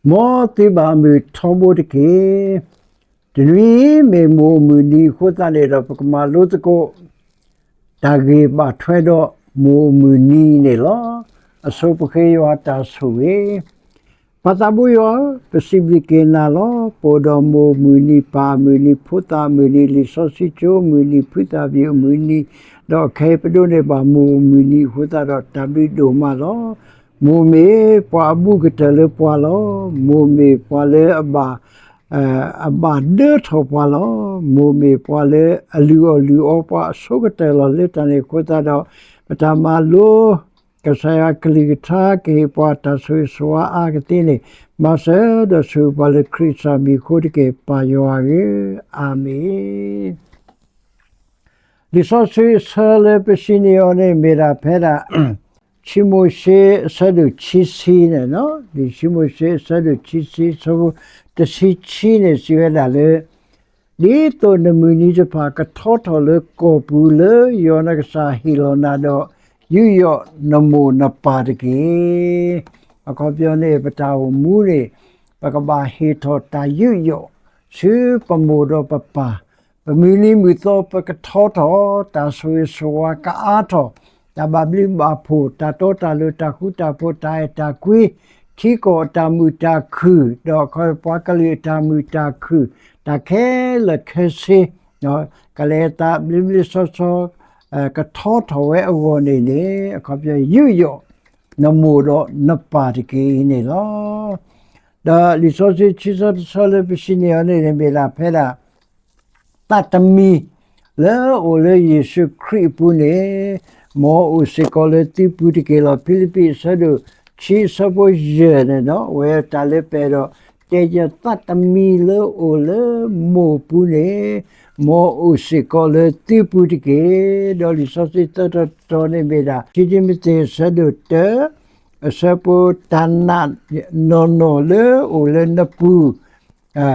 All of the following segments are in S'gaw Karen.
မ်သုဘၣ်မုာ်ထီဘိတက့ၢ်. တနွံအံၤမ့ၢ်မိၢ်အမုၢ်နံၤအဃိသတးန့ၣ်ဒီး ပကမၤလိသကိး တၢ်ဂ့ၢ်ဘၣ်ထွဲဒီးမိၢ်အမုၢ်နံၤန့ၣ်လီၤ. အဆိပဃ့ယွၤတၢ်ဆိၣ်ဂ့ၤ. ပၢ်သးဘိယွၤဧၢ, ပစံးဘျုးက့ၤနၤလီၤ. ပအိၣ်ဒီးမိၢ်အမုၢ်နံၤ, ပၢ်အမုၢ်နံၤ, ဖိသၣ်အမုၢ်နံၤ, လံာ်စီဆှံကၠိအမုၢ်နံၤ, ဖုသၣ်ဘံၣ်အမုၢ်နံၤ, ဒီးခဲအံၤပဒိးန့ၢ်ဘၣ်မိၢ်အမုၢ်နံၤအဃိသတးဒီး တၢ်ဘျုးဒိၣ်မးလီၤ. မိၢ်မ့ၢ်ပှၤအဘူးကတၢၢ်လၢပှၤလီၤ. မိၢ်မ့ၢ်ပှၤလၢအဘၣ် အဘၣ်ဒၢထီၣ်ပှၤလီၤ. မိၢ်မ့ၢ်ပှၤလၢအလုၢ်အီၣ်လုၢ်အီပှၤအဆိကတၢၢ်လီၤ. လၢတၢ်န့ၣ်အဃိသတးဒီး ပတၢ်မၤလိ ကစၢ်ယွၤအကလုၢ်ကထါ ကဟ့ၣ်ပှၤတၢ်ဆိၣ်ဂ့ၤဆိၣ်ဝါအါကသ့န့ၣ် မၤစၢၤဒီးဆိၣ်ဂ့ၤပှၤလၢခရံာ်ကစၢ်မံၤအဃိတက့ၢ်. ပၢ်ယွၤဧၢ, အၤမ့ၣ်. လံာ်စီဆှံအဆၢလၢပစံးန့ၢ်အီၤန့ၣ် မ့ၢ်ဒၣ်ဖဲဒၣ် ခံမိၤၡ့အဆၢဒိၣ်ခံဆံန့ၣ်, လံာ်ခံမိၤၡ့အဆၢဒိၣ်ခံဆံ အဆၢဖိတဆံခံန့ၣ် စံးဝဲဒၣ်လၢ ဒ်သိးနမုၢ်နံၤတဖၣ်ကထီထီၣ်လၢကီၢ်ပူၤလၢယွၤနကစၢ်ဟ့ၣ်လီၤနၤဒီး ယူးယီၣ်နမိၢ်နပၢ်တက့ၢ်. အခီပညီန့ၣ် ပတၢ်အိၣ်မူန့ၣ် ပကဘၣ်ဟ့ၣ်ထီၣ်တၢ်ယူးယီၣ် ဆူပမိၢ်ဒီးပပၢ်, ပမုၢ်နံၤမုၢ်သီပကထီထီၣ်, တၢ်ဆိၣ်ဂ့ၤဆိၣ်ဝါကအါထီၣ်, တၢ်ဘၣ်ဘျုးဘၣ်ဖှိၣ်, တၢ်တီတၢ်လိၤ, တၢ်ဃူတၢ်ဖိး, တၢ်အဲၣ်တၢ်ကွံ, ထံကီၢ်အတၢ်မုာ်တၢ်ခုၣ်, ဒီးအခီပညီပှၤကလုာ်အတၢ်မုာ်တၢ်ခုၣ်, တၢ်ခဲလၢာ်ခဲဆ့ ကလဲၤအသးဘျ့ဘျ့ဆှီဆှီ ကထီထီၣ်ဝဲအဂီၢ်န့ၣ်န့ၣ် အခီပညီယူးယီၣ်နမိၢ်ဒီးနပၢ်တက့ၢ်န့ၣ်လီၤ. ဒီးလံာ်စီဆှံခံဆၢတဆၢလၢပစံးန့ၢ်အီၤန့ၣ်န့ၣ် မ့ၢ်ဒၣ်ဖဲဒၣ် သးတမံၤလၢအအိၣ်လၢယ့ၣ်ၡူးခရံာ်အပူၤန့ၣ် မ်အအိၣ်စ့ၢ်ကီးလၢသုပူၤတက့ၢ်လီၤ. ဖံလံးပံးအဆၢဒိၣ်ခံအဆၢဖိယဲၢ်န့ၣ်ဒီး အဝဲတၢ်လၢပအဲၣ်ဒိးတဲယသးတမံၤလၢအအိၣ်လၢမိၢ်ပူၤန့ၣ် မ်အအိၣ်စ့ၢ်ကီးလၢသုပူၤတက့ၢ်. ဒီးလံာ်စီဆှံသၢတီၤတီၤန့ၣ်မ့ၢ်ဒၣ် ခံတံၤမသ့းအဆၢဒိၣ်တၢ အဆၢဖိ တၢ်နာ်နီၢ်နီၢ်လၢအအိၣ်လၢနပူၤ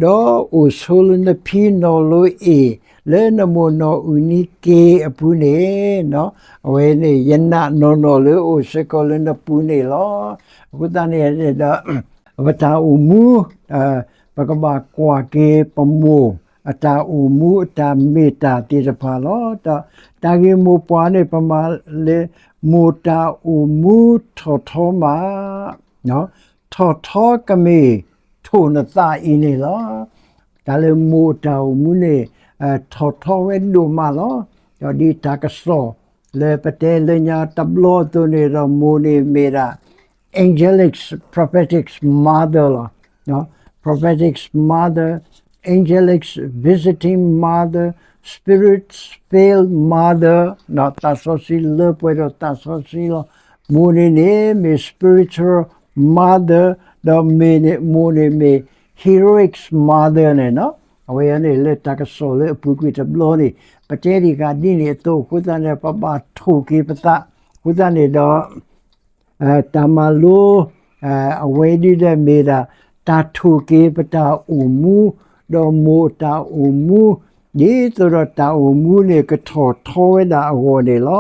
ဒီးအိၣ်ဆိလၢနဖံနီၢ်လိအ့ၣ် လၢနမိၢ်နီၢ်အုၣ်နံက့ၤအပူၤန့ၣ်, အဝဲန့ၣ် ယနာ်နီၢ်နီၢ်လၢအိၣ်စ့ၢ်ကီးလၢနပူၤန့ၣ်လီၤ. အဃိသတးန့ၣ်ဒီး ပတၢ်အိၣ်မူ ပကဘၣ်ကွၢ်က့ၤပမိၢ်အတၢ်အိၣ်မူအတၢ်မ့ၢ်တၢ်သ့ၣ်တဖၣ်လီၤ. ဒီးတၢ်ဂ့ၢ်မိၢ်ပှၢ်န့ၣ် ပမၤလၢ မိၢ်တၢ်အိၣ်မူထီၣ်ထီမး ထီၣ်ထီကမ့ၢ်ထိၣ်နသးအံၤန့ၣ်လီၤ. တၢ်လၢမိၢ်တၢ်အိၣ်မူန့ၣ် ထီၣ်ထီဝဲဒိၣ်မးလီၤ. ဒီးဒ်တၢ်ကစီၣ်လၢပတဲလၢညါတဘျီအသိးန့ၣ်ဒီး မိၢ်န့ၣ်မ့ၢ်ဒၣ် angelic prophetic mother လီၤ. Prophetic mother, angelic visiting mother, spirit filled mother, သးစီဆှံလၢပှဲၤဒီးသးစီဆှံလီၤ. မိၢ်န့ၣ်န့ၣ်မ့ၢ် spiritual mother, ဒီးမ့ၢ်န့ၣ် မိၢ်န့ၣ်မ့ၢ် heroic mother န့ၣ်လီၤ. အဝဲန့ၣ်လၢတၢ်ကစီၣ်လၢအပူၤကွံာ်တဘျီန့ၣ် ပတဲဒံးဃာ်ဒ်န့ၣ်အသိးအဃိသတးန့ၣ် ပဘၣ်ထိၣ်က့ၤပသး အဃိသတးန့ၣ်ဒီး တၢ်မၤလိ အဝဲဒ်ဒီးမ့ၢ်ဒၣ် တၢ်ထိၣ်က့ၤပတၢ်အိၣ်မူ ဒီးမိၢ်တၢ်အိၣ်မူ ဒ်သိးဒီးတၢ်အိၣ်မူန့ၣ် ကထီၣ်ထီဝဲဒၣ်အဂီၢ်န့ၣ်လီၤ.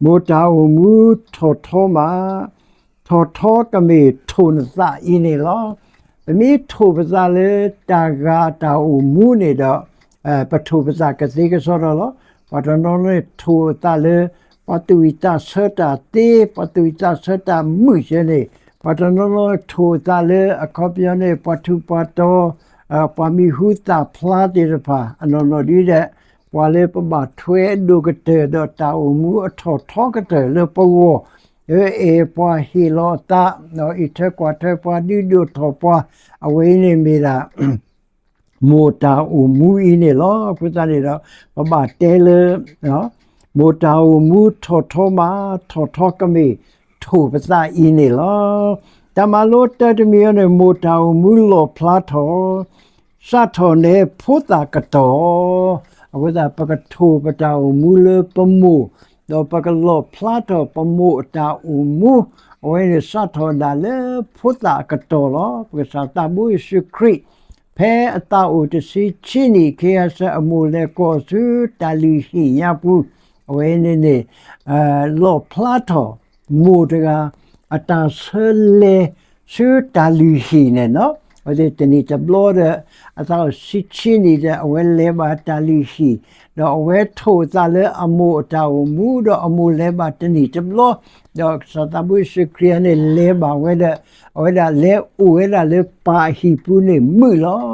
မိၢ်တၢ်အိၣ်မူထီၣ်ထီမး ထီၣ်ထီကမ့ၢ်ထိၣ်နသးအံၤန့ၣ်လီၤ. ပမ့ၢ်ထိၣ်ပသးလၢတၢ်ဂၤအတၢ်အိၣ်မူန့ၣ်ဒီး ပထိၣ်ပသးကသ့ကစီဒီလီၤ. ပှၤတနီၤနီၤထိၣ်အသးလၢ ပှၤသူၣ်ဝံၣ်သးဆၢတၢ်သ့, ပှၤသူၣ်ဝံၣ်သးဆၢတၢ်မုာ်စၢၤန့ၣ်, ပှၤတနီၤနီၤထိၣ်အသးလၢအခီပညီန့ၣ် ပှၤထူးပှၤတီၤ, ပှၤမံၤဟူသၣ်ဖျါသ့ၣ်တဖၣ် အနီၢ်နီၢ်ဒ်ဒီး ပှၤလၢပဘၣ်ထွဲအဒိၣ်ကတၢၢ်ဒီးတၢ်အိၣ်မူအထီၣ်ထီကတၢၢ်လၢပဂီၢ်, လၢအဲၣ်ပှၤဟ့ၣ်လီၤအသး, အံးထွဲကွၢ်ထွဲပှၤဒုးဒိၣ်ထီၣ်ပှၤ, အဝဲအံၤန့ၣ်မ့ၢ်ဒၣ် မိၢ်တၢ်အိၣ်မူအံၤန့ၣ်လီၤ. အဃိသတးန့ၣ်ဒီး ပဘၣ်တဲလၢ မိၢ်တၢ်အိၣ်မူထီၣ်ထီမး ထီၣ်ထီကမ့ၢ်ထိၣ်ပသးအံၤန့ၣ်လီၤ. တၢ်မၤလိတၢတမံၤအံၤန့ၣ် မိၢ်တၢ်အိၣ်မူလီၣ်ဖျါထီၣ် စးထီၣ်နဲဖိသၣ်ကတီၢ်, အဃိသတး ပကထိၣ်ပတၢ်အိၣ်မူလၢပမိၢ်, ဒီးပကလီၣ်ဖျါထီၣ်ပမိၢ်အတၢ်အိၣ်မူ, အဝဲန့ၣ်စးထီၣ်ဒၣ်လၢဖိသၣ်အကတီၢ်လီၤ. ပကစၢ်သးဘိယ့ၣ်ၡူးခရံာ် ဖဲအသးအိၣ်တဆံခံနံၣ် ခ့ယၤစၢၤအမိၢ်လဲၤကိးဆူတၢ်လုၢ်ဟံၣ်ညါပူၤ, အဝဲန့ၣ်န့ၣ် လီၣ်ဖျါထီၣ်မိၢ်တဂၤ အတၢ်ဆၢလဲၤ ဆူတၢ်လုၢ်ဟံၣ်န့ၣ်, အဝဲသ့ၣ်တနံၣ်တဘျီဒီး အသးအိၣ်ဆံဆံနံၣ်ဒီး အဝဲလဲၤဘၣ်တၢ်လုၢ်ဟံၣ်, ဒီးအဝဲထိၣ်အသးလၢအမိၢ်အတၢ်အိၣ်မူ, ဒီးအမိၢ်လဲၤဘၣ်တနံၣ်တဘျီ, ဒီးကစၢ်သးဘိယ့ၣ်ၡူးခရံာ်န့ၣ် လဲၤဘၣ်ဝဲဒီး အဝဲဒၣ်လဲၤအိၣ်ဝဲဒၣ်လၢပၢ်အဟံၣ်ပူၤန့ၣ်မုာ်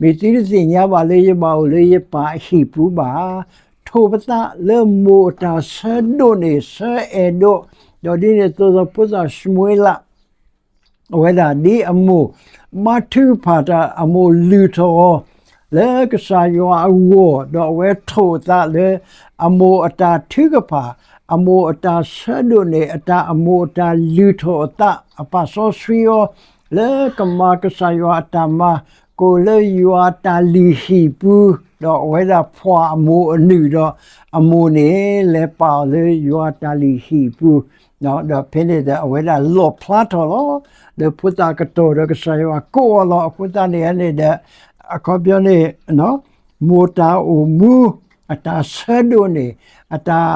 လီၤ. မ့ၢ်သုတသ့ၣ်ညါဘၣ်လၢယဘၣ်အိၣ်လၢယပၢ်အဟံၣ်ပူၤဘၣ်. ထိၣ်ပသးလၢမိၢ်အတၢ်ဆၢဒိးန့ၣ် ဆၢအဲၣ်ဒိး, ဒီးဒ်န့ၣ်အသိးဒီး ဖိသၣ်ၡမူၤအ့လး အဝဲဒၣ်ဒ်အမိၢ် ဘါထုကဖၣ်တၢ် အမိၢ်လုၢ်ထီၣ်အီၤ လၢကစၢ်ယွၤအဂီၢ်, ဒီးအဝဲထိၣ်အသးလၢ အမိၢ်အတၢ်ထုကဖၣ်, အမိၢ်အတၢ်ဆၢဒိးန့ၣ် အတၢ်အမိၢ်အတၢ်လုၢ်ထီၣ်အသး အပာ်စီဆှံအီၤ လၢကမၤကစၢ်ယွၤအတၢ်မၤ, ကိးလၢယွၤတၢ်လုၢ်ဟံၣ်ပူၤ, ဒီးအဝဲဒၣ်ဖှီၣ်အမိၢ်အနုၢ်ဒီး အမိၢ်န့ၣ် လဲၤပာ်အီၤလၢယွၤတၢ်လုၢ်ဟံၣ်ပူၤ ဒီးဖဲန့ၣ်ဒီး အဝဲဒၣ်လီၣ်ဖျါထီၣ်လီၤ. လၢဖိသၣ်ကတီၢ်ဒီးကစၢ်ယွၤကိးအီၤလီၤ. အဃိသတးန့ၣ်န့ၣ်ဒီး အခီပညီန့ၣ် မိၢ်တၢ်အိၣ်မူ အတၢ်ဆၢဒိးန့ၣ် အတၢ်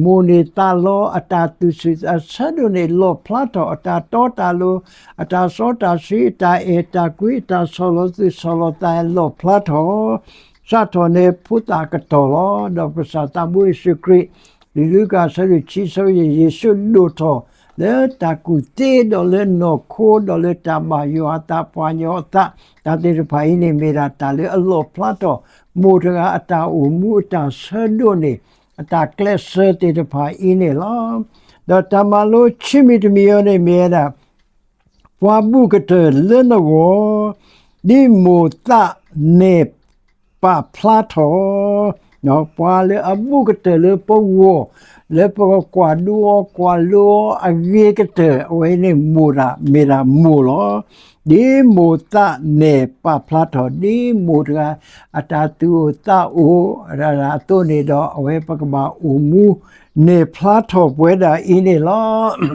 မိၢ်န့ၢ်သးလီ အတၢ်သူၣ်ဆူၣ်အဆၢဒိးန့ၣ် လီၣ်ဖျါထီၣ် အတၢ်တီတၢ်လိၤ အတၢ်စီတၢ်ဆှံ အတၢ်အဲၣ်တၢ်ကွံ အတၢ်ဆီၣ်လီၤသူၣ်ဆီၣ်လီၤသး လီၣ်ဖျါထီၣ် စးထီၣ်န့ၣ်ဖိသၣ်ကတီၢ်လီၤ. ဒီးကစၢ်သးဘိယ့ၣ်ၡူးခရံာ် လံာ်လူၤကၣ်အဆၢဒိၣ်ခံဆၢယဲၢ် ယ့ၣ်ၡူးဒိၣ်ထီၣ် လၢတၢ်ကူၣ်သ့ဒီးလၢနီၢ်ခိ ဒီးလၢတၢ်ဘၣ်ယွၤအသးပှၤကညီအသး တၢ်သ့ၣ်တဖၣ်အံၤန့ၣ် မ့ၢ်ဒၣ်တၢ်လၢအလီၣ်ဖျါထီၣ် မိၢ်တဂၤအတၢ်အိၣ်မူအတၢ်ဆၢဒိးန့ၣ် အတၢ်ကျဲးစၢးသ့ၣ်တဖၣ်အံၤန့ၣ်လီၤ. ဒီးတၢ်မၤလိခံမံၤတမံၤအံၤန့ၣ်မ့ၢ်ဝဲဒၣ် ပှၤဘူးကတၢၢ်လၢနဂီၢ် ဒ်မိၢ်သးနဲၣ်ပာ်ဖျါထီၣ်, ပှၤလၢအဘူးကတၢၢ်လၢပဂီၢ် လၢပကကွၢ်ဒိအီၤကွၢ်လိအီၤအဂ့ၤကတၢၢ် အဝဲန့ၣ်မိၢ်တဂၤ မ့ၢ်ဒၣ်မိၢ်လီၤ. ဒ်မိၢ်သးနဲၣ်ပာ်ဖျါထီၣ် ဒ်မိၢ်တဂၤ အတၢ်သူၣ်အိၣ်သးအိၣ်အသိးန့ၣ်ဒီး အဝဲပကဘၣ်အိၣ်မူ နဲၣ်ဖျါထီၣ်ပဝဲဒၣ်အံၤန့ၣ်လီၤ.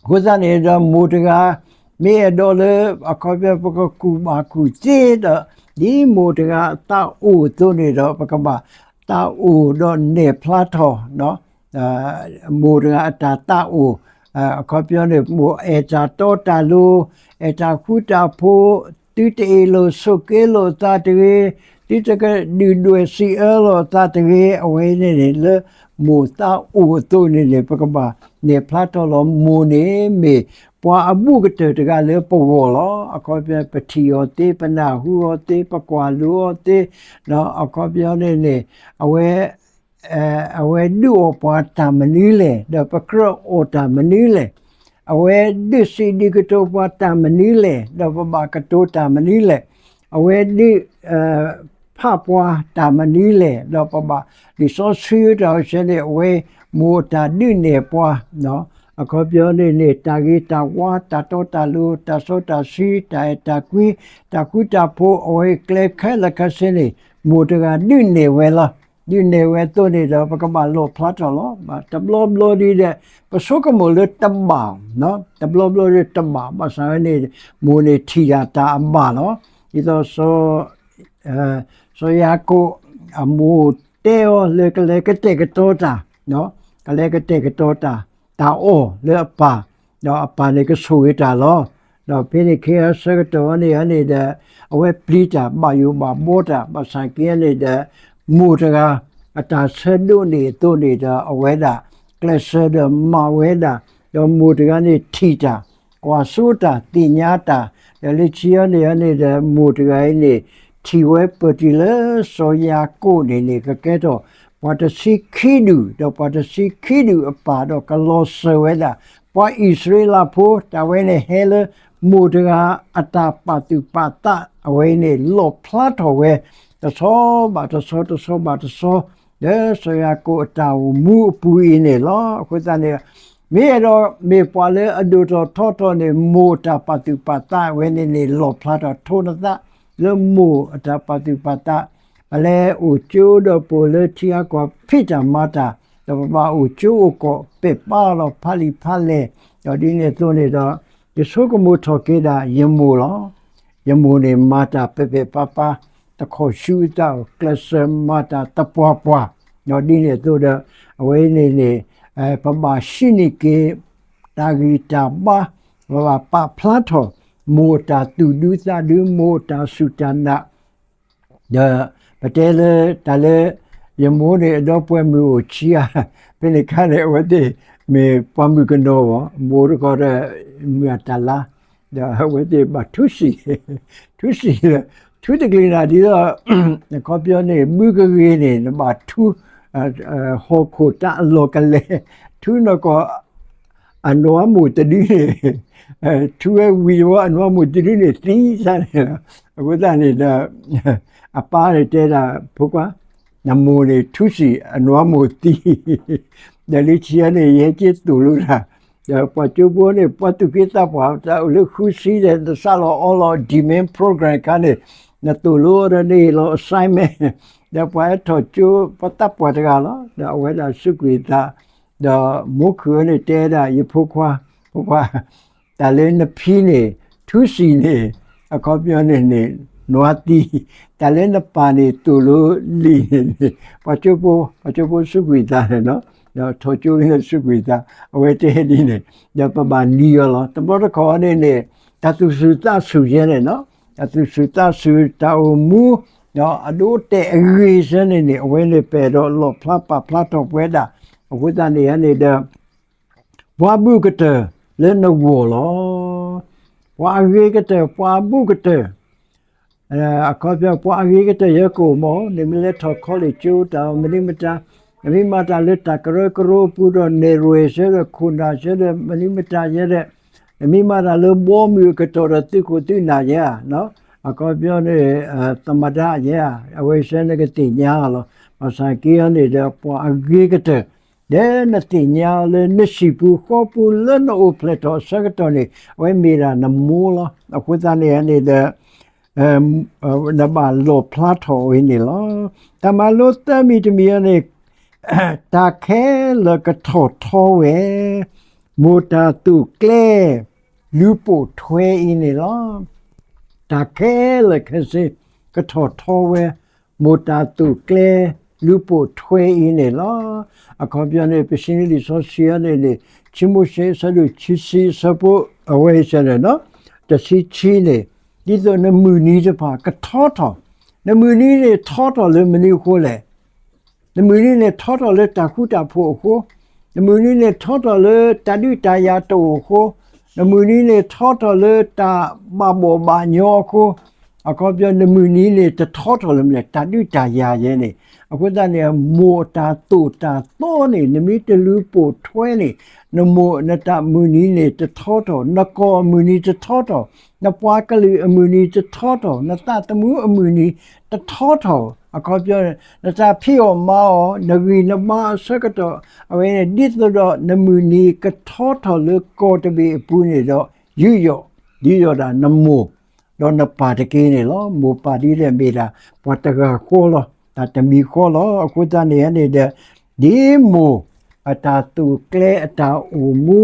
အဃိသတးန့ၣ်ဒီး မိၢ်တဂၤ မ့ၢ်အဲၣ်ဒိးလၢ အခီပညီ ပကကူၣ်ဘၣ်ကူၣ်သ့ဒီး ဒ်မိၢ်တဂၤအသးအိၣ်အသိးန့ၣ်ဒီး ပကဘၣ်သးအိၣ်ဒီးနဲၣ်ဖျါထီၣ် မိၢ်တဂၤအတၢ်သးအိၣ် အခီပညီန့ၣ် မိၢ်အဲၣ်တၢ်တီတၢ်လိၤ အဲၣ်တၢ်ဃူတၢ်ဖိး သုတအ့ၣ်လိာ်ဆိးက့လိာ်အသးတဂ့ၤ, သုတကဒုၣ်ဒွဲၣ်စံးအၢလိာ်အသးတဂ့ၤ, အဝဲန့ၣ်န့ၣ် လၢမိၢ်သးအိၣ်အသိးန့ၣ်န့ၣ် ပကဘၣ်နဲၣ်ဖျါထီၣ်လီၤ. မိၢ်န့ၣ်မ့ၢ်ပှၤအဘူးကတၢၢ်တဂၤလၢပဂီၢ်လီၤ. အခီပညီ ပထံၣ်အီၤသ့, ပနၢ်ဟူအီၤသ့, ပကွၢ်လိအီၤသ့, အခီပညီန့ၣ်န့ၣ် အဝဲ အဝဲဒုးအီၣ်ပှၤတၢ်မနုၤလဲၣ်, ဒီးပကြၢးအီၣ်တၢ်မနုၤလဲၣ်. အဝဲဒုးစံးဒုးကတိၤပှၤတၢ်မနုၤလဲၣ်, ဒီးပဘၣ်ကတိၤတၢ်မနုၤလဲၣ်. အဝဲဒုး ဖးပှၤတၢ်မနုၤလဲၣ်, ဒီးပဘၣ် လံာ်စီဆှံတၢ်အိၣ်ဆဲန့ၣ် အဝဲမိၢ်တၢ်ဒုးနဲၣ်ပှၤ အခီပညီန့ၣ်န့ၣ် တၢ်ဂ့ၤတၢ်ဝါ တၢ်တီတၢ်လိၤ တၢ်စီတၢ်ဆှံ တၢ်အဲၣ်တၢ်ကွံ တၢ်ဃူတၢ်ဖိး အဝဲကျဲခဲလၢာ်ခဲဆ့န့ၣ် မိၢ်တဂၤဒုးနဲၣ်ဝဲလီၤ. ဒုးနဲၣ်ဝဲအသိးန့ၣ်ဒီး ပကဘၣ်လီၣ်ဖျါထီၣ်လီၤ. တဘျီဘျီဒ်ဒီး ပဆိကမိၣ်လၢတဘၣ်, တဘျီဘျီဒ်တဘၣ် ဘၣ်ဆၣ်ဝဲန့ၣ် မိၢ်န့ၣ်ထံၣ်တၢ်တၢ်အဘၣ်လီၤ. ဒ်သိး စီၤယၤကိာ် အမိၢ်တဲအီၤလၢကလဲၤကတဲာ်ကတီၤတၢ်, ကလဲၤကတဲာ်ကတီၤတၢ်, တၢ်အီၣ်လၢအပၢ်, ဒီးအပၢ်န့ၣ်ကဆိၣ်ဂ့ၤတၢ်လီၤ. ဒီးဖဲန့ၣ်ခ့အဆၢကတီၢ်န့ၣ်န့ၣ်ဒီး အဝဲပျံၤတၢ်ဘၣ်ယိၣ်ဘၣ်ဘီတၢ် ဘၣ်ဆၣ်က့န့ၣ်ဒီး မိၢ်တဂၤ အတၢ်ဆၢဒိးန့ၢ်အသိးန့ၣ်ဒီး အဝဲဒၣ်ကျဲးစၢးဒီးမၤဝဲဒၣ်, ဒီးမိၢ်တဂၤန့ၣ်ထံၣ်တၢ် ကွၢ်စိတၢ် သ့ၣ်ညါတၢ်, ဒီးလၢခံန့ၣ်န့ၣ်ဒီး မိၢ်တဂၤအံၤန့ၣ် ထံၣ်ဝဲပၢၢ်တုၤလၢစီၤယၤကိာ်န့ၣ်န့ၣ် ကကဲထီၣ်ပှၤတဆံခံဒူၣ်, ဒီးပှၤတဆံခံဒူၣ်အပၢ်ဒီးကလီၤစၢၤဝဲဒၣ် ပှၤအံၣ်စရ့လးဖိ, တၢ်ဝဲန့ၣ်ဟဲလၢမိၢ်တဂၤအတၢ်ပာ်သူၣ်ပာ်သး အဝဲအံၤန့ၣ် လီၣ်ဖျါထီၣ်ဝဲ တဆီဘၣ်တဆီ တဆီဘၣ်တဆီ လၢစီၤယၤကိာ်အတၢ်အိၣ်မူအပူၤအံၤန့ၣ်လီၤ. အဃိသတးန့ၣ် မ့ၢ်အဲၣ်ဒိးမ့ၢ်ပှၤလၢအဒိၣ်ထီၣ်ထီထီၣ်န့ၣ် မိၢ်တၢ်ပာ်သူၣ်ပာ်သးဝဲန့ၣ်န့ၣ် လီၣ်ဖျါထီၣ် ထိးနသးလၢမိၢ်အတၢ်ပာ်သူၣ်ပာ်သး, ပလဲၤအိၣ်ကၠိဒီးပိာ်လၢထံအကီၢ် ဖံးတၢ်မၤတၢ်, ဒီးပဘၣ်အိၣ်ကၠိအိၣ်ကီး ပဲာ်ပါလီၤဖးလံာ်ဖးလဲၢ်, ဒီးဒ်န့ၣ်အသိးန့ၣ်ဒီး ယဆိကမိၣ်ထီၣ်က့ၤဒၣ်ယမိၢ်လီၤ. ယမိၢ်န့ၣ်မၤတၢ်ပဲာ်ပဲာ်ပါပါ, တခီၣ်ဆူအသး ကျဲးစၢးမၤတၢ်သပှၢ်ပှၢ်, ဒီးဒ်န့ၣ်အသိးဒီး အဝဲန့ၣ်န့ၣ် ပဘၣ်ဟံးန့ၢ်က့ၤ တၢ်ဂံၢ်တၢ်ဘါ ပဘၣ်ပာ်ဖျါထီၣ် မိၢ်တၢ်သူၣ်ဒူသးဒူ မိၢ်တၢ်စူၢ်တၢ်နာ် ဒီးပတဲလၢတၢ်လၢ ယမိၢ်န့ၣ် အဒီပုၢ်ဝဲၢ်မုၣ်အိၣ်ဆံးဧါ, ဖဲန့ၣ်အခါန့ၣ် အဝဲသ့ၣ်မ့ၢ်ပှၤမုၣ်ကနီၤဘၣ်, မိၢ်တခီဒီး မုၢ်အတၢ်လါ, ဒီးအဝဲသ့ၣ်ဘၣ်ထူစံၣ်, ထူစံၣ်လၢ ထူတကျ့ၤနၤဒ်သိး အခီပညီန့ၣ် ဘုကဂ့ၤန့ၣ် နဘၣ်ထူ ဟီၣ်ခိၣ်တၢ်အလီၢ်ကလဲၤ ထူနီၢ်ကီၢ် အနွါမိၢ်တဒုန့ၣ် ထူဝဲဝံၤဝဲအနွါမိၢ်တဒုန့ၣ်သံစါန့ၣ်လီၤ. အဃိသတးန့ၣ်ဒီး အပၢ်န့ၣ်တဲဒၣ် ဖိခွါ, နမိၢ်န့ၣ်ထူစံၣ် အနွါမိၢ်သံ, ဒီးလၢခံန့ၣ် ယဟဲက့ၤသိၣ်လိတၢ်, ဒီးပှၤကၠိဖိန့ၣ် ပှၤသူၣ်က့သးပှၢ် တၢ်အိၣ်လၢဃုဆံဒီး နစးလီၤအီလီၤ demand program အခါန့ၣ် နသိၣ်လိဒီးနဟ့ၣ်လီၤ assignment ဒီးပှၤဟဲထီၣ်ကၠိ ပှၤသးပှၢ်တဂၤလီၤ. ဒီးအဝဲဒၣ်စူးကွံာ်အသး ဒီးမိၢ်ခုၣ်န့ၣ်တဲဒၣ် ယဖိခွါ, ဖိခွါ, တၢ်လၢနဖံန့ၣ် ထူစံၣ်န့ၣ် အခီပညီန့ၣ်န့ၣ် နွါသံ, တၢ်လၢနပၢ်န့ၣ် သိၣ်လိလံာ်န့ၣ်န့ၣ် ပှၤကၠိဖိ, ပှၤကၠိဖိစူးကွံာ်သးန့ၣ်လီၤ. ဒီးထီၣ်ကၠိန့ၣ်စူးကွံာ်သး အဝဲတဲဒ်န့ၣ် ဒီးပဘၣ်နံၤအီၤလီၤ. တဘျီတခီၣ်န့ၣ်န့ၣ် တၢ်သူၣ်စူၤသးစူၤယဲန့ၣ်လီၤ. တၢ်သူၣ်စူၤသးစူၤ တၢ်အိၣ်မူ ဒီးအဒိအတဲာ်အဂ့ၤစဲန့ၣ်န့ၣ် အဝဲန့ၣ်ပအဲၣ်ဒိးလီၣ်ဖျါပာ်ဖျါထီၣ်ပဝဲဒၣ်. အဃိသတးန့ၣ်န့ၣ်ဒီး ပှၤဘူးကတၢၢ်လၢနဂီၢ်လီၤ. ပှၤအဂ့ၤကတၢၢ်, ပှၤအဘူးကတၢၢ် အခီပညီ ပှၤအဂ့ၤကတၢၢ်ယဲကအိၣ်မး, နမ့ၢ်လဲၤထီၣ် college ကၠိ တၢ်မနုၤမတၤ, နမ့ၢ်မၤတၢ်လၢတၢ်ကရၢကရိပူၤဒီး နဲၣ်ရွဲၣ်ဆၢဒီးခိၣ်နၢ်ဆၢဒီး မနုၤမတၤယဲဒီး, နမ့ၢ်မၤတၢ်လၢဘီမုၢ်အကတီၢ်ဒီးသုးခိၣ်သုးနၢ်ယဲဧါ, အခီပညီန့ၣ် သမ္မတ ယဲဧါ, အဝဲဆၢနကသ့ၣ်ညါလီၤ. ဘၣ်ဆၣ်က့အီၤန့ၣ်ဒီး ပှၤအဂ့ၤကတၢၢ် ဒီးနသ့ၣ်ညါအီၤလၢနဟံၣ်ပူၤဃီပူၤလၢနအိၣ်ဖျဲၣ်ထီၣ်အဆၢကတီၢ်န့ၣ် အဝဲမ့ၢ်ဒၣ်နမိၢ်လီၤ. အဃိသတးန့ၣ်န့ၣ်ဒီး နဘၣ်လီၣ်ဖျါထီၣ်အီၤန့ၣ်လီၤ. တၢ်မၤလိသၢမံၤတမံၤအံၤန့ၣ် တၢ်ခဲလၢာ်ကထီၣ်ထီဝဲ မိၢ်တၢ်သိၣ်ကျဲ လူၤပိာ်ထွဲအံၤန့ၣ်လီၤ. တၢ်ခဲလၢာ်ခဲဆ့ ကထီၣ်ထီဝဲ မိၢ်တၢ်သိၣ်ကျဲ လူၤပိာ်ထွဲအံၤန့ၣ်လီၤ. အခီပညီန့ၣ် ပစံးန့ၢ်လံာ်စီဆှံအံၤန့ၣ်န့ၣ် ခံမိၤၡ့ အဆၢဒိၣ်ခံဆံ အဆၢဖိ အဝဲအံၤန့ၣ် တဆံခံန့ၣ် ဒ်သိးနမုၢ်နံၤတဖၣ်ကထီထီၣ်, နမုၢ်နံၤန့ၣ်ထီထီၣ်လၢမနုၤအဃိလဲၣ်. နမုၢ်နံၤန့ၣ် ထီထီၣ်လၢတၢ်ဃူတၢ်ဖိးအဃိ, နမုၢ်နံၤန့ၣ် ထီထီၣ်လၢတၢ်ဒုးတၢ်ယၤတအိၣ်အဃိ, နမုၢ်နံၤန့ၣ် ထီထီၣ်လၢတၢ်ဘၣ်ဘီၣ်ဘၣ်ညီအဃိ, အခီပညီ နမုၢ်နံၤန့ၣ် တထီထီၣ်လၢမနုၤလဲၣ် တၢ်ဒုးတၢ်ယၤယဲန့ၣ်. အဃိသတးန့ၣ် မိၢ်အတၢ်သိၣ်တၢ်သီန့ၣ် နမ့ၢ်တလူၤပိာ်ထွဲန့ၣ် နမိၢ်နတၢ်မုၢ်နံၤန့ၣ် တထီထီၣ်, နကီၢ်အမုၢ်နံၤတထီထီၣ်, နပှၤကလုာ်အမုၢ်နံၤတထီထီၣ်, နသးသမူအမုၢ်နံၤတထီထီၣ်, အခီပညီ နတၢ်ဖံးအီၣ်မၤအီၣ် နဂံၢ်နဘါအဆၢကတီၢ် အဝဲန့ၣ် ဒ်သိးဒီးနမုၢ်နံၤကထီထီၣ်လၢကီၢ်တဘ့ၣ်အပူၤန့ၣ်ဒီး ယူးယီၣ်, ယူးယီၣ်ဒၣ်နမိၢ် ဒီးနပၢ်တက့ၢ်န့ၣ်လီၤ. မိၢ်ပၢ်ဒ်လဲၣ်မ့ၢ်ဒၣ် ပှၤတဂၤဃီလီၤ, တၢ်တမံၤဃီလီၤ. အဃိသတးန့ၣ်န့ၣ်ဒီး ဒ်မိၢ်အတၢ်သိၣ်ကျဲအတၢ်အိၣ်မူ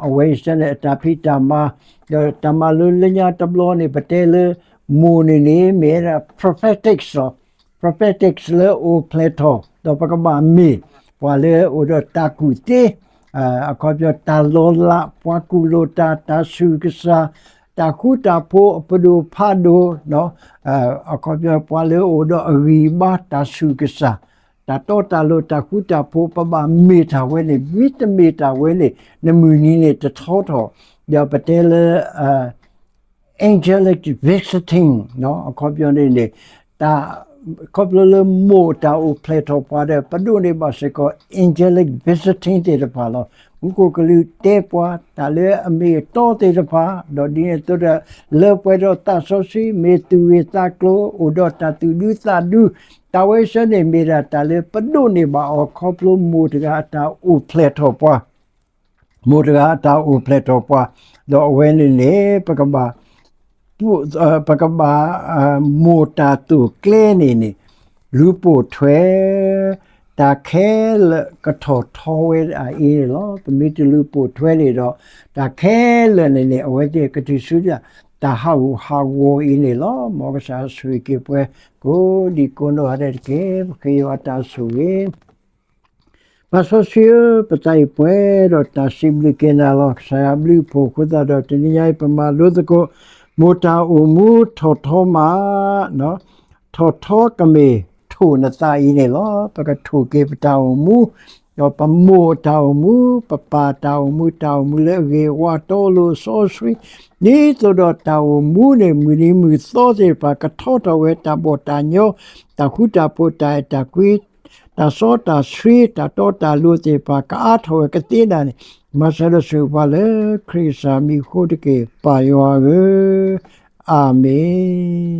အဝဲအံၤန့ၣ်အတၢ်ဖံးတၢ်မၤ ဒီးတၢ်မၤလိလၢညါတဘျီန့ၣ် ပတဲလၢ မိၢ်န့ၣ်န့ၣ် မ့ၢ်ဝဲဒၣ် prophetics လီၤ. prophetics လၢအိၣ်ဖျဲၣ်ထီၣ် ဒီးပကဘၣ်မ့ၢ်ပှၤလၢအိၣ်ဒီးတၢ်ကူၣ်သ့, အခီပညီ တၢ်လီၤလး ပှၤကူၣ်လိာ်တၢ်, တၢ်ဆူၣ်ကစၢ်, တၢ်ဃူတၢ်ဖိးအပဒိၣ်ဖးဒိၣ်, အခီပညီ ပှၤလၢအိၣ်ဒီးအဂံၢ်အဘါ တၢ်ဆူၣ်ကစၢ်, တၢ်တီတၢ်လိၤ တၢ်ဃူတၢ်ဖိး ပဘၣ်မ့ၢ်တၢ်ဝဲန့ၣ်, မ့တမ့ၢ်တၢ်ဝဲန့ၣ် နမုၢ်နံၤန့ၣ်တထီထီၣ်. ဒီးပတဲလၢ angelic visiting အခီပညီန့ၣ်န့ၣ် တၢ် ခီဖျိလၢမိၢ်တၢ်အိၣ်ဖျဲၣ်ထီၣ်ပှၤဒီး ပဒိးန့ၢ်ဘၣ်စ့ၢ်ကီး angelic visiting သ့ၣ်တဖၣ်လီၤ. မူခိၣ်ကလူးတဲပှၤ တၢ်လၢအမ့ၢ်အတီသ့ၣ်တဖၣ်, ဒီးဒ်န့ၣ်အသိးဒီး လၢပှဲၤဒီးသးစီဆှံ မ့ၢ်သူၣ်ဂ့ၤသးကျိၤ အိၣ်ဒီးတၢ်သူၣ်ဒူသးဒူ, တၢ်ဝဲဆၢန့ၣ်မ့ၢ်ဒၣ်တၢ်လၢပဒိးန့ၢ်ဘၣ်အီၤ ခီဖျိမိၢ်တဂၤအတၢ်အိၣ်ဖျဲၣ်ထီၣ်ပှၤ မိၢ်တဂၤအတၢ်အိၣ်ဖျဲၣ်ထီၣ်ပှၤ, ဒီးအဝဲန့ၣ်န့ၣ် ပကဘၣ် ပကဘၣ် မိၢ်တၢ်သိၣ်ကျဲန့ၣ်န့ၣ် လူၤပိာ်ထွဲ တၢ်ခဲလၢာ်ကထီၣ်ထီဝဲဒၣ်အံၤန့ၣ်လီၤ. ပမ့ၢ်တလူၤပိာ်ထွဲန့ၣ်ဒီး တၢ်ခဲလၢာ်န့ၣ်န့ၣ် အဝဲသ့ၣ်ကတုၤဆူဒၣ် တၢ်ဟးဂူာ်ဟးဂီၤအံၤန့ၣ်လီၤ. မ်ကစၢ်ဆိၣ်ဂ့ၤက့ၤပှၤ ကိးဒံကိးနီၢ်ဂၤဒဲးတက့ၢ်. ပဃ့ယွၤတၢ်ဆိၣ်ဂ့ၤ ပၢ်စီဆှံဧၢ, ပသးအံၤပှဲၤဒီးတၢ်စံးဘျုးက့ၤနၤလီၤ. ကစၢ်ယွၤဘျုးအဖှိၣ်အဃိသတးဒီး တနံၤညါအံၤ ပမၤလိသကိး မိၢ်တၢ်အိၣ်မူထီၣ်ထီမး, ထီၣ်ထီကမ့ၢ်ထိၣ်နသးအံၤန့ၣ်လီၤ. ပကထိၣ်က့ၤပတၢ်အိၣ်မူ, ဒီးပမိၢ်တၢ်အိၣ်မူ, ပပၢ်တၢ်အိၣ်မူ, တၢ်အိၣ်မူလၢအဂ့ၤအဝါတီလိၤစီဆှံ, ဒ်သိးဒီးတၢ်အိၣ်မူန့ၣ် မုၢ်နံၤမုၢ်သီသ့ၣ်တဖၣ် ကထီထီၣ်ဝဲတၢ်ဘီၣ်တၢ်ညီ, တၢ်ဃူတၢ်ဖိး, တၢ်အဲၣ်တၢ်ကွံ, တၢ်စီတၢ်ဆှံ, တၢ်တီတၢ်လိၤသ့ၣ်တဖၣ် ကအါထီၣ်ဝဲကသ့ဒၣ်န့ၣ်, မၤစၢၤဒီးဆိၣ်ဂ့ၤပှၤလၢခရံာ်ကစၢ်မံၤအဃိတက့ၢ်, ပၢ်ယွၤဧၢ, အၤမ့ၣ်.